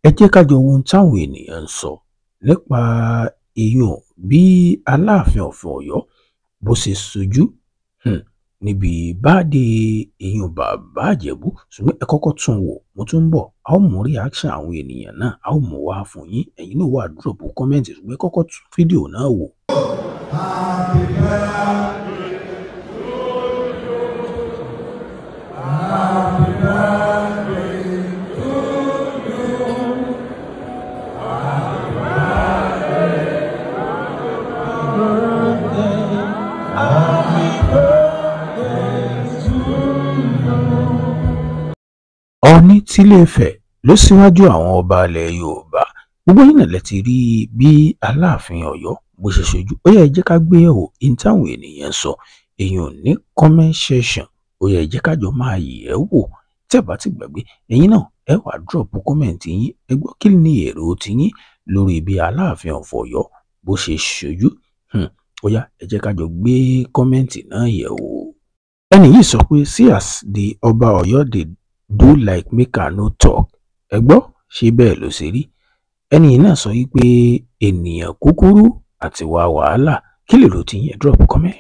Ẹ jẹ́ ká jọ wo ohun táwọn ènìyàn ń sọ nípa ìyún bí Aláàfin of Ọ̀yọ́ bó ṣe ṣojú níbi báàdé ìyún Bàbá Ìjẹ̀bú. Ṣùgbọ́n ẹ kọ́kọ́ tún wò, mo tún ń bọ̀, a ó mú reaction àwọn ènìyàn náà, a ó mú wá fún yín, ẹ̀yin náà wà drop comment, ṣùgbọ́n ẹ kọ́kọ́ tún fídíò náà wò. Happy birthday to you. Happy birthday to you. Happy birthday, birthday, happy birthday to you. Ọọ̀ni tílé-Ifẹ̀ ló síwájú àwọn ọba ilẹ̀ Yorùbá. Gbogbo yín náà lẹ ti rí bí Aláàfin Ọ̀yọ́ bó ṣe ṣojú. Ó yẹ ẹ jẹ́ ká gbé yẹ̀wò ihun táwọn ènìyàn ń sọ, èèyàn ní comment section. Ó yẹ ẹ jẹ́ ká jọ máa yẹ̀ ẹ́ wò. Tẹ́ ẹ bá ti gbàgbé, ẹ̀yin náà ẹ wá drop comment yín, ẹ gbọ́ kí ni èrò tiyín lórí bí Aláàfin of Ọ̀yọ́ bó ṣe ṣojú. Ó yá, ẹ jẹ́ ká jọ gbé comment náà yẹ̀ wò. Ẹni yìí sọ pé, "See as the Ọba Ọ̀yọ́ dey do like make I no talk." Ẹ gbọ́, ṣé bẹ́ẹ̀ ló ṣe rí? Ẹni yìí náà sọ wípé ènìyàn kúkúrú àti wá wàhálà. Kí lèrò tiyín? Ẹ drop comment.